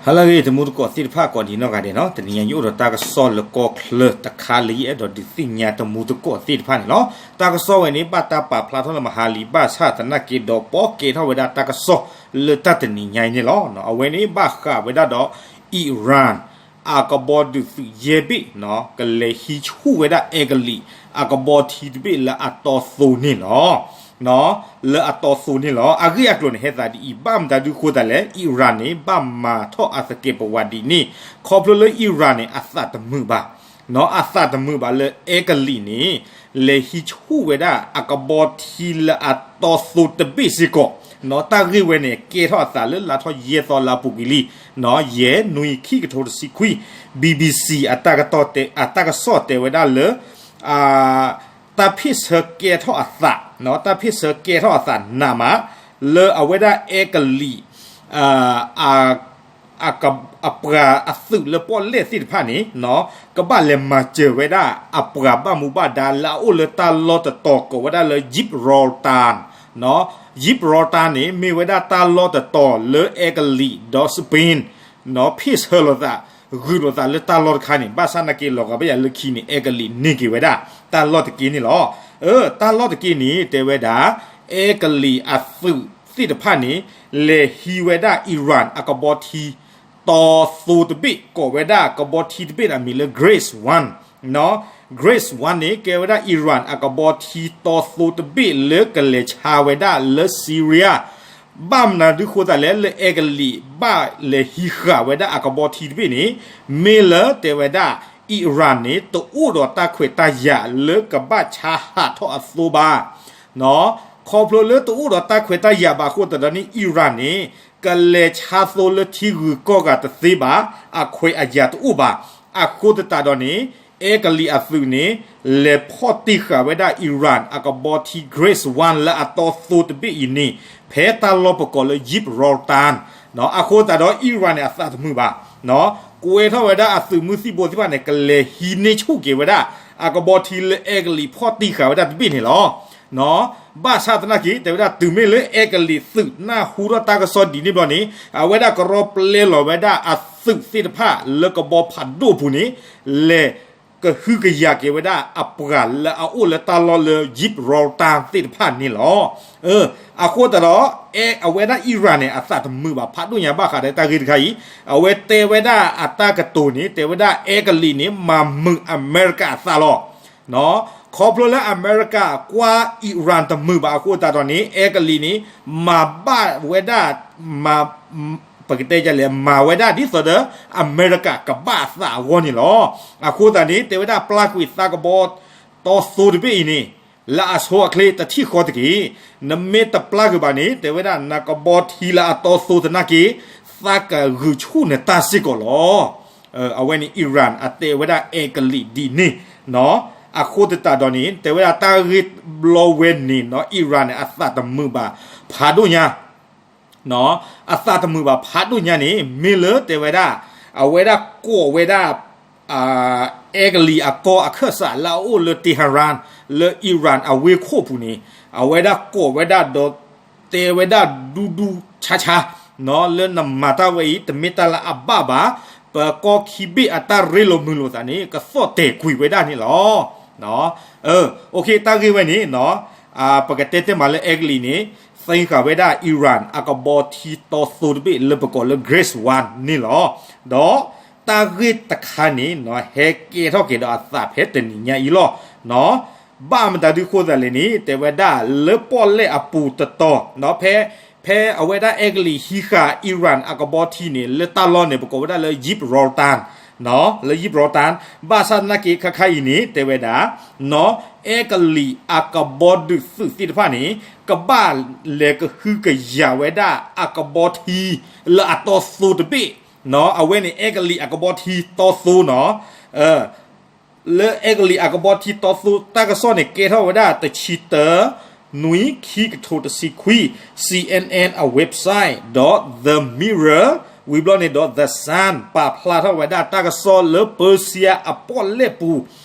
ဟါလၢအဂ့ၤ တံၤသကိးသ့ၣ်တဖၣ်ကိးဒံးနီၢ်ဂၤဒဲးနီၤ, တနံၤညါယအိၣ်ဒီးတၢ်ကစီၣ်လၢကီၢ်ချၢတခါလၢယအဲၣ်ဒိးဒုးသ့ၣ်ညါတံၤသကိးသ့ၣ်တဖၣ်န့ၣ်လီၤ. တၢ်ကစီၣ်ဝဲန့ၣ် ဘၣ်တၢ်ပာ်ဖျါထီၣ်လၢမဟါလံဘၣ်ဆၣ်သနာ်က့ဒီး ပီၣ်ကဲထီၣ်ဝဲဒၣ်တၢ်ကစီၣ်လၢတၢ်တနံၤညါအံၤန့ၣ်လီၤ. အဝဲန့ၣ်ဘၣ်ဃးဝဲဒၣ်ဒီး Iran အကဘီဒုးသုးယဲၢ်ဘ့ၣ်နီၤ ကလဲၤဟံးဆူၣ်ဝဲဒၣ်အဲကလံး အကဘီထံတဘ့ၣ်လၢအတီသိန့ၣ်လီၤ. လၢအတီသိန့ၣ်လီၤ. အဂ့ၢ်အကျိၤန့ၣ် ဟဲသးဒ်အံၤ, ဘၣ်မတၤဒုးဃိသးလဲၣ်, Iran န့ၣ် ဘၣ်မၤထီၣ်အသကဲးပဝးဒ်န့ၣ် ခီဖျိလၢ Iran န့ၣ် အသးတမုာ်ဘၣ် နီၤ, အသးတမုာ်ဘၣ်လၢအဲကလံးန့ၣ် လဲၤဟံးဆူၣ်ဝဲဒၣ်အကဘီထံလၢအတီသိတဘ့ၣ်စ့ၢ်ကီး, နီၤ, တၢ်ဂ့ၢ်ဝဲန့ၣ် ကဲထီၣ်အသးလၢလါထီၣ်ယဲၢ်သီလါပူၤကွံာ်လံ, နီၤ, ယဲၢ်နွံခံကထိတဆံခွံ, BBC အတၢ်ကတီၢ်တဲ အတၢ်ကစီၣ်တဲဝဲဒၣ်လၢ တၢ်ဖ့ၣ်ဆၢကဲထီၣ်အသး, နီၤ, တၢ်ဖ့ၣ်ဆၢကဲထီၣ်အသးနးမး လၢအဝဲဒၣ်အဲကလံး အပှၤအသုးလၢပီၣ်လဲၣ်သ့ၣ်တဖၣ်န့ၣ် နီၤ, ကဘၣ်လဲၤမၤစၢၤဝဲဒၣ်အပှၤဘၣ်မူဘၣ်ဒါလၢအအိၣ်လၢတၢ်လီၢ်တတီၤကိးဝဲဒၣ်လၢ Gibraltar, နီၤ, Gibraltar န့ၣ် မ့ၢ်ဝဲဒၣ်တၢ်လီၢ်တတီၤလၢအဲကလံးဒီး Spain နီၤ ဖ့ၣ်ဆၢလိာ်သး ဂုာ်လိာ်သးလၢတၢ်လီၢ်တခါန့ၣ် ဘၣ်ဆၣ်သနာ်က့လီၤဂာ်ဘၣ်ယၤလၢခံန့ၣ် အဲကလံးန့ၢ်က့ၤဝဲဒၣ် တၢ်လီၢ်တက့ၢ်န့ၣ်လီၤ. အၢ တၢ်လီၢ်တက့ၢ်န့ၣ် တဲဝဲဒၣ် အဲကလံးအသုးသ့ၣ်တဖၣ်န့ၣ် လဲၤဟံးဝဲဒၣ် Iran အကဘီထံ တီသိတဘ့ၣ် ကိးဝဲဒၣ်ကဘီထံတဘ့ၣ်န့ၣ် အမံၤလၢ Grace One, နီၤ, Grace One န့ၣ် ကဲဝဲဒၣ် Iran အကဘီထံတီသိတဘ့ၣ်လၢကလဲၤဆါဝဲဒၣ်လၢ Syria ဘၣ်မနုၤဒုးဃိသးလဲၣ် လၢအဲကလံးဘၣ်လဲၤဟံးဃာ်ဝဲဒၣ်အကဘီထံတဘ့ၣ်န့ၣ် မ့ၢ်လၢတဲဝဲဒၣ် Iran န့ၣ် တအိၣ်ဒီးတၢ်ခွဲးတၢ်ယာ်လၢကဘၣ်ဆါဟးထီၣ်အသိဘၣ်, နီၤ, ခီဖျိလၢတအိၣ်ဒီးတၢ်ခွဲးတၢ်ယာ်ဘၣ်အဃိသတးဒီးန့ၣ် Iran န့ၣ် ကလဲၤဆါသိလၢထံဂုၤကီၢ်ဂၤတသ့ဘၣ်, အခွဲးအယာ်တအိၣ်ဘၣ်, အဃိသတးဒီးန့ၣ် အဲကလံးအသုးန့ၣ် လဲၤဖီၣ်တံၢ်ဃာ်ဝဲဒၣ် Iran အကဘီထံ Grace One လၢအတီသိတဘ့ၣ်အံၤန့ၣ် ဖဲတၢ်လီၢ်ပကိးလၢ Gibraltar, နီၤ, အဃိသတးဒီး Iran န့ၣ် အသးတမုာ်ဘၣ်, နီၤ, ကွဲထီၣ်ဝဲဒၣ်အသုးမုၢ်သံၣ်ဘိသ့ၣ်တဖၣ်န့ၣ် ကလဲၤဟံးန့ၢ်ဆူၣ်က့ၤဝဲဒၣ် အကဘီထံလၢအဲကလံးဖီၣ်တံၢ်ဃာ်ဝဲဒၣ်တဘ့ၣ်န့ၣ်လီၤ. နီၤ, ဘၣ်ဆၣ်သနာ်က့ တဲဝဲဒၣ်တုၤမ့ၢ်လၢအဲကလံးသုးနၢ်ဟူထီၣ်တၢ်ကစီၣ်ဒ်န့ၣ်ဘျီန့ၣ် အဝဲဒၣ်ကရီပျဲလီၤဝဲဒၣ်အသုးသ့ၣ်တဖၣ်လၢကဘီဖးဒိၣ်အပူၤန့ၣ် လဲၤကဟုကယာ်က့ၤဝဲဒၣ်အပှၤလၢအအိၣ်လၢတၢ်လီၢ်လၢ Gibraltar သ့ၣ်တဖၣ်န့ၣ်လီၤ. အဃိသတးဒီး အဝဲဒၣ် Iran န့ၣ် အသးတမုာ်ဘၣ်ဖးဒိၣ်ညါဘၣ်ဃးဒီးတၢ်ဂ့ၢ်တခါအံၤ, အဝဲတဲဝဲဒၣ်အတၢ်ကတိၤန့ၣ် တဲဝဲဒၣ်အဲကလံးန့ၣ် မၤမုာ်အမဲရကၤအသးလီၤ. ခီဖျိလၢအမဲရကၤကွၢ် Iran တမုာ်ဘၣ်အဃိသတးဒီးန့ၣ် အဲကလံးန့ၣ် မၤဘၣ်ဝဲဒၣ် မၤ ပကတဲလဲၣ် မၤဝဲဒၣ်ဒ်သိးဒီး အမဲရကၤကဘၣ်အသးအဂီၢ်န့ၣ်လီၤ. အဃိသတးန့ၣ် တဲဝဲဒၣ်ပျၢ်ကွံာ်သးကဘီတီသိတဘ့ၣ်အံၤန့ၣ် လၢအဆိအချ့တထံၣ်ဃီတက့ၢ်. နမ့ၢ်တပျၢ်ကွံာ်ဘၣ်န့ၣ် တဲဝဲဒၣ်နကဘီထံလၢအတီသိသနာ်က့ သးကဂုာ်ဆူၣ်နတၢ်စ့ၢ်ကီးလီၤ. အဝဲန့ၣ် Iran အတဲဝဲဒၣ်အဲကလံးဒ်န့ၣ်, နီၤ, အဃိသတးဒီးန့ၣ် တဲဝဲဒၣ်တၢ်ဂ့ၢ်ဘျီဝဲန့ၣ်နီၤ Iran န့ၣ် အသးတမုာ်ဘၣ်ဖးဒိၣ်ညါ, နီၤ, အသးတမုာ်ဘၣ်ဖးဒိၣ်ညါန့ၣ် မ့ၢ်လၢတဲဝဲဒၣ် အဝဲဒၣ်ကိးဝဲဒၣ် အဲကလံးအကီၢ်အခၢၣ်စးလၢအအိၣ်လၢ Tehran လၢ Iran အဝ့ၢ်ခိၣ်ပူၤန့ၣ် အဝဲဒၣ်ကိးဝဲဒၣ်ဒီး တဲဝဲဒၣ်ဒူဒူဆါဆါ နီၤ လၢနမၤတၢ်ဝဲအံၤ တမ့ၢ်တၢ်လၢအဘၣ်ဘၣ်, ပကီၢ်ခံဘ့ၣ်အတၢ်ရ့လိာ်မုာ်လိာ်သးန့ၣ် ကသီၣ်တဲာ်ကွံာ်ဝဲဒၣ်န့ၣ်လီၤ. တၢ်ဂ့ၢ်ဝဲန့ၣ် ပကတဲတဲမးလၢအဲကလံးန့ၣ် သ့ဃာ်ဝဲဒၣ် Iran အကဘီထံတီသိတဘ့ၣ်လၢပကိးလၢ Grace One န့ၣ်လီၤ. ဒီးတၢ်ဂ့ၢ်တခါန့ၣ် ဟဲကဲထီၣ်က့ၤဒီးအသးဖဲတနံၤညါအံၤလီၤ. ဘၣ်မတၤဒုးဃိသးလဲၣ်န့ၣ် တဲဝဲဒၣ်လၢပီၣ်လဲၣ်အပူၤတတီၤ ဖဲ ဖဲအဝဲဒၣ်အဲကလံးဟံးဃာ် Iran အကဘီထံန့ၣ် လၢတၢ်လီၢ်န့ၣ် ပကိးဝဲဒၣ်လၢ Gibraltar, လၢ Gibraltar, ဘၣ်ဆၣ်သနာ်က့ခါခါအံၤန့ၣ် တဲဝဲဒၣ် နီၤ အဲကလံးအကဘီဒုးသုးသ့ၣ်တဖၣ်န့ၣ် ကဘၣ်လဲၤကဟုကယာ်ဝဲဒၣ်အကဘီထံ လၢအတီသိတဘ့ၣ်, နီၤ အဝဲန့ၣ်အဲကလံးအကဘီထံတီသိနီၤ လၢအဲကလံးအကဘီထံတီသိ တၢ်ကစီၣ်န့ၣ် ကဲထီၣ်ဝဲဒၣ်တဆံတၢ နွံခံကထိတဆံခွံ CNN အ website ဒီး The Mirror ဝံၤဘျီန့ၣ်ဒီး The Sun ပာ်ဖျါထီၣ်ဝဲဒၣ်တၢ်ကစီၣ်လၢ Persia အပီၣ်လဲၣ်ပူၤ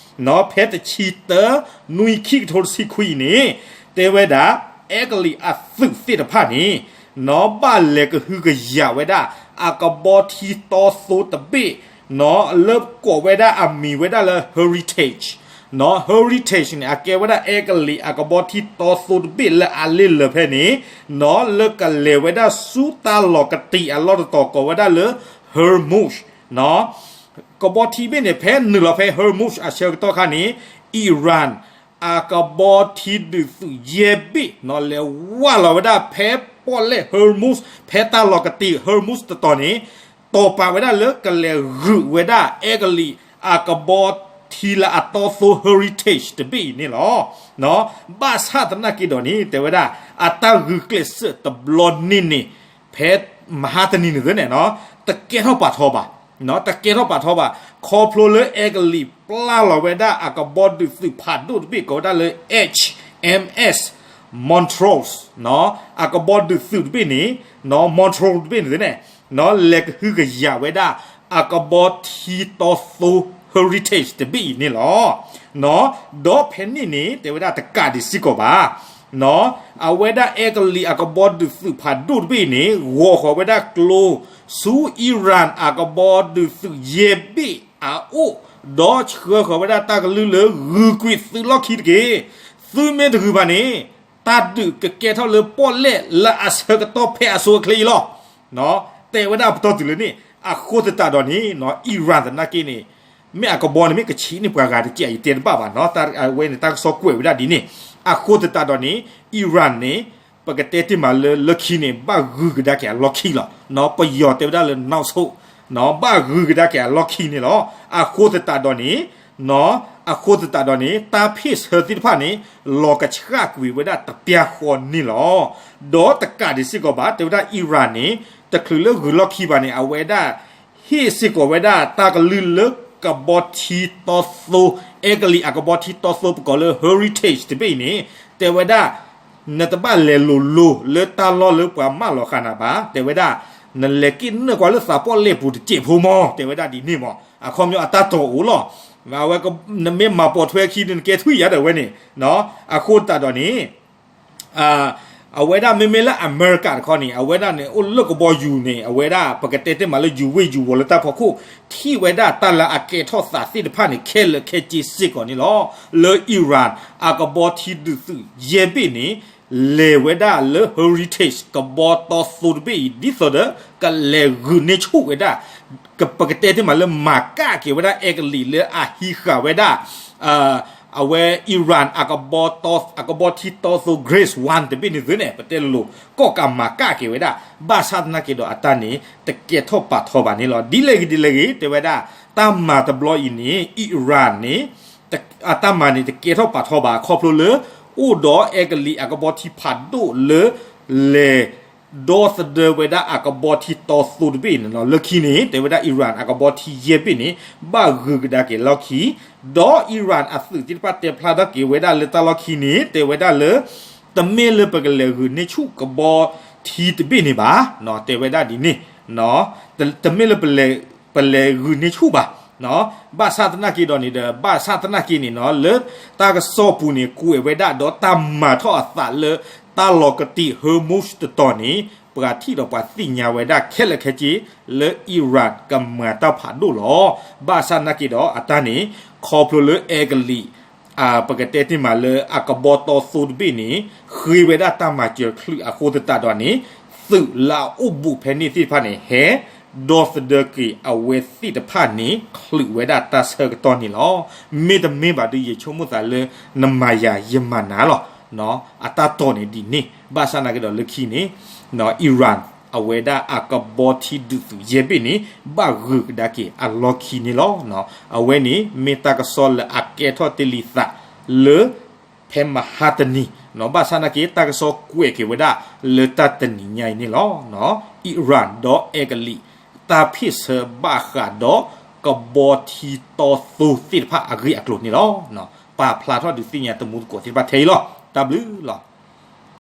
နီၤ ဖဲတဆံတၢ နွံခံကထိတဆံခွံအံၤန့ၣ် တဲဝဲဒၣ် အဲကလံးအသုးသ့ၣ်တဖၣ်န့ၣ် နီၣ် ဘၣ်လဲၤကဟုကယာ်ဝဲဒၣ် အကဘီထံတီသိတဘ့ၣ် နီၣ် လၢကိးဝဲဒၣ်အမံၤဝဲဒၣ်လၢ Heritage နီၣ် Heritage န့ၣ် အကဲဝဲဒၣ်အဲကလံးအကဘီထံတီသိတဘ့ၣ်လၢအလ့ၢ်လၢာ်ဖဲန့ၣ် နီၣ် လၢကလဲၤဝဲဒၣ်ဆူတၢ်လီၤကတံာ်အလီၢ်တတီၤကိးဝဲဒၣ်လၢ Hormuz နီၣ် ကဘီထံဘ့ၣ်န့ၣ် ဖဲနုာ်လီၤဖဲ Hormuz အဆၢကတီၢ်ခါန့ၣ် Iran အကဘီထံဒုးသုးယဲၢ်ဘ့ၣ် နီၣ် လဲၤဝၢ်လီၤဝဲဒၣ်ဖဲပီၣ်လဲၣ် Hormuz ဖဲတၢ်လီၤကတံာ် Hormuz တတီၤန့ၣ် တီၢ်ပာ်ဝဲဒၣ်လၢကလဲၤဂုာ်ဝဲဒၣ်အဲကလံးအကဘီထံလၢအတီသိ Heritage တဘ့ၣ်အံၤန့ၣ်လီၤ. ဘၣ်ဆၣ်သနာ်က့ဒီးန့ၣ် တဲဝဲဒၣ် အတၢ်ဂုာ်ကျဲးစၢးတဘျီန့ၣ်န့ၣ် ဖဲမဟါတနံၤန့ၣ်သ့န့ၣ် တကဲထီၣ်ပာ်ထီဘၣ်, တကဲထီၣ်ပာ်ထီဘၣ်, ခီဖျိလၢအဲကလံးပျၢ်လီၤဝဲဒၣ်အကဘီဒုးသုးဖးဒိၣ်တဘ့ၣ်ကိးဝဲဒၣ်လၢ H M S Montrose အကဘီဒုးသုးတဘ့ၣ်န့ၣ် Montrose တဘ့ၣ်န့ၣ်သ့န့ၣ် လဲၤကဟုကယာ်ဝဲဒၣ် အကဘီထံတီသိ Heritage တဘ့ၣ်အံၤန့ၣ်လီၤ. ဒီးဖဲန့ၣ်န့ၣ် တဲဝဲဒၣ်တကးဒံးစ့ၢ်ကီးဘၣ် အဝဲဒၣ်အဲကလံးအကဘီဒုးသုးဖးဒိၣ်တဘ့ၣ်န့ၣ် ဂီၤဃီၤဝဲဒၣ်ကျိ ဆူ Iran အကဘီဒုးသုးယဲၢ်ဘ့ၣ်အအိၣ်, ဒီးဆှၢဃီၤဝဲဒၣ်တၢ်ကလုၢ်လၢဂုၤကွံာ်သုးလီၢ်ခံတက့ၢ်. သုမ့ၢ်တဂုၤဘၣ်န့ၣ် တၢ်ဒုးကကဲထီၣ်လၢပီၣ်လဲၣ်လၢအဆၢကတီၢ်ဖဲအဆိအချ့အံၤလီၤ. တဲဝဲဒၣ်ပတီၢ်တုၤလၢန့ၣ် အဃိသတးဒီးန့ၣ် Iran သနာ်က့န့ၣ် မ့ၢ်အကဘီန့ၣ် မ့ၢ်ကဆံးန့ၢ်ပှၤဂၤတက့ၢ် ယတဲတဘၣ်ဘၣ်နီၤ အဝဲန့ၣ် တၢ်ကစီၣ်ကွဲးဝဲဒၣ်ဒ်န့ၣ်. အဃိသတးဒီးန့ၣ် Iran န့ၣ် ပကတဲတ့ၢ်မးလၢလၢခံန့ၣ် ဘၣ်ဂုၤကဒါက့ၤအလီၢ်ခံလီၤ. ပယီၤတဲဝဲဒၣ်လၢ နောက်ဆုတ် ဘၣ်ဂုၤကဒါက့ၤအလီၢ်ခံန့ၣ်လီၤ. အဃိသတးဒီးန့ၣ် အဃိသတးဒီးန့ၣ် တၢ်ဖ့ၣ်ဆၢသ့ၣ်တဖၣ်န့ၣ် လီၤကဆှၣ်ကွံာ်ဝဲဒၣ်တပျၢ်ဃီန့ၣ်လီၤ. ဒီးတကးဒံးစ့ၢ်ကီးဘၣ် တဲဝဲဒၣ် Iran န့ၣ် တချုးလၢဂုၤလီၢ်ခံဘၣ်န့ၣ် အဝဲဒၣ် ဟ့ၣ်စ့ၢ်ကီးဝဲဒၣ်တၢ်ကလုၢ်လၢကဘီထံတီသိ အဲကလံးအကဘီထံတီသိပကိးလၢ Heritage တဘ့ၣ်အံၤန့ၣ် တဲဝဲဒၣ် နတဘၣ်လဲၤလိၤလိၤလၢတၢ်လီၢ်လၢပှၤမၢလီၤဃာ်နၤဘၣ် တဲဝဲဒၣ် နလဲၤက့ၤနုာ်ကွၢ်လၢသးပီၣ်လဲၣ်ပူၤတစဲးဖိမီၤ တဲဝဲဒၣ်ဒ်န့ၣ်မီၤ အခီပညီအတၢ်တီၢ်အိၣ်လီၤ. အဝဲ နမ့ၢ်မၤပိာ်ထွဲခံဒီးနကဲထွံၣ်ယါဒီးဝဲန့ၣ် အဃိသတးဒီးန့ၣ် အဝဲဒၣ်မ့မ့ၢ်လၢအမဲရကၤတခီန့ၣ် အဝဲဒၣ်န့ၣ် အိၣ်လၢကဘီယူၤန့ၣ် အဝဲဒၣ် ပကတဲတ့ၢ်မးလၢယူၤဝ့ၢ်ယူၤဝီၤလၢတၢ်ဖီခိၣ် ထံၣ်ဝဲဒၣ်တၢ်လၢအကဲထီၣ်သးသ့ၣ်တဖၣ်န့ၣ် ခဲလၢာ်ခဲဆ့စ့ၢ်ကီးန့ၣ်လီၤ. လၢ Iran အကဘီထံဒုးသုးယဲၢ်ဘ့ၣ်န့ၣ် လဲၤဝဲဒၣ်လၢ Heritage ကဘီတီသိတဘ့ၣ်အံၤ ဒ်သိးဒီး ကလဲၤဂုာ်န့ၢ်ဆူၣ်ဝဲဒၣ် ပကတဲတ့ၢ်မးလၢမၤကၣ်က့ၤဝဲဒၣ်အဲကလံးလၢအဟံးဃာ်ဝဲဒၣ် အဝဲ Iran အကဘီထံတီသိ Grace One တဘ့ၣ်န့ၣ်သ့န့ၣ် ပတဲလိၤလိၤ ကီၢ်ကးမၤကၣ်က့ၤဝဲဒၣ် ဘၣ်ဆၣ်သနာ်က့ဒီးအတၢ်န့ၣ် တကဲထီၣ်ပာ်ထီဘၣ်န့ၣ်လီၤ. ဒ်လဲၣ်ဂ့ၤဒ်လဲၣ်ဂ့ၤ တဲဝဲဒၣ် တၢ်မၤတဘျီအံၤန့ၣ် Iran န့ၣ် အတၢ်မၤန့ၣ် တကဲထီၣ်ပာ်ထီဘၣ် ခီဖျိလၢ အိၣ်ဒီးအဲကလံးအကဘီထံဖးဒိၣ်လၢ လဲၤ ဒီသဒၢဝဲဒၣ်အကဘီထံတီသိတဘ့ၣ်န့ၣ်လီၤ. လၢခံန့ၣ် တဲဝဲဒၣ် Iran အကဘီထံယဲၢ်ဘ့ၣ်န့ၣ် ဘၣ်ဂုၤကဒါက့ၤလီၢ်ခံ, ဒီး Iran အသုးသ့ၣ်တဖၣ်တဲဖျါထီၣ်က့ၤဝဲဒၣ်လၢတၢ်လီၢ်ခံန့ၣ် တဲဝဲဒၣ်လၢ တမ့ၢ်လၢပကလဲၤဂုာ်န့ၢ်ဆူၣ်ကဘီထံတဘ့ၣ်န့ၣ်ဘၣ်, တဲဝဲဒၣ်ဒ်န့ၣ်, တမ့ၢ်လၢ ပလဲၤဂုာ်န့ၢ်ဆူၣ်ဘၣ်, ဘၣ်ဆၣ်သနာ်က့ဒီးန့ၣ်ဒီး ဘၣ်ဆၣ်သနာ်က့န့ၣ်နီၤ လၢတၢ်ကစီၣ်ပူၤန့ၣ် ကွဲးဝဲဒၣ်ဒီးတၢ်မၤထီၣ်အသးလၢ တၢ်လီၤကတံာ် Hormuz တတီၤန့ၣ် ပှၤထံၣ်ဒီးပှၤသ့ၣ်ညါဝဲဒၣ်ခဲလၢာ်ခဲဆ့ လၢ Iran ကမၤတၢ်ဖးဒိၣ်လီၤ. ဘၣ်ဆၣ်သနာ်က့ဒီးအတၢ်န့ၣ် ခီဖျိလၢအဲကလံး ပကတဲတ့ၢ်မးလၢအကဘီတီသိတဘ့ၣ်န့ၣ် ဃ့ဝဲဒၣ်တၢ်မၤစၢၤချုးအဃိသတးဒီးန့ၣ် သုးလၢအအိၣ်ဘူးဖဲန့ၣ်သ့ၣ်တဖၣ်န့ၣ် ဟဲဒီသဒၢက့ၤအဝဲသ့ၣ်တဖၣ်န့ၣ် ချုးဝဲဒၣ်တၢ်ဆၢကတီၢ်န့ၣ်လီၤ. မ့တမ့ၢ်ဘၣ်ဒီး ယဆိကမိၣ်သးလၢ နမၤယၤယမၤနၤလီၤ. အတၢ်တီၢ်န့ၣ်ဒ်န့ၣ် ဘၣ်ဆၣ်သနာ်က့ဒီးလၢခံန့ၣ် Iran အဝဲဒၣ်အကဘီထံဒုးသုးယဲၢ်ဘ့ၣ်န့ၣ် ဘၣ်ဂုၤကဒါက့ၤအလီၢ်ခံန့ၣ်လီၤ. အဝဲန့ၣ်မ့ၢ်တၢ်ကစီၣ်လၢအကဲထီၣ်တ့ၢ်လံသးလၢ ဖဲမဟါတနံၤ, ဘၣ်ဆၣ်သနာ်က့ တၢ်ကစီၣ်ကွဲးက့ၤဝဲဒၣ်လၢတၢ်တနံၤညါအံၤန့ၣ်လီၤ. Iran ဒီးအဲကလံး တၢ်ဖ့ၣ်ဆၢဘၣ်ဃးဒီးကဘီထံတီသိသ့ၣ်တဖၣ်အဂ့ၢ်အကျိၤန့ၣ်လီၤ. ပာ်ဖျါထီၣ်ဒုးသ့ၣ်ညါတမူသကိးသ့ၣ်တဖၣ်ထဲအံၤလီၤ. တၢ်ဘျုးလီၤ.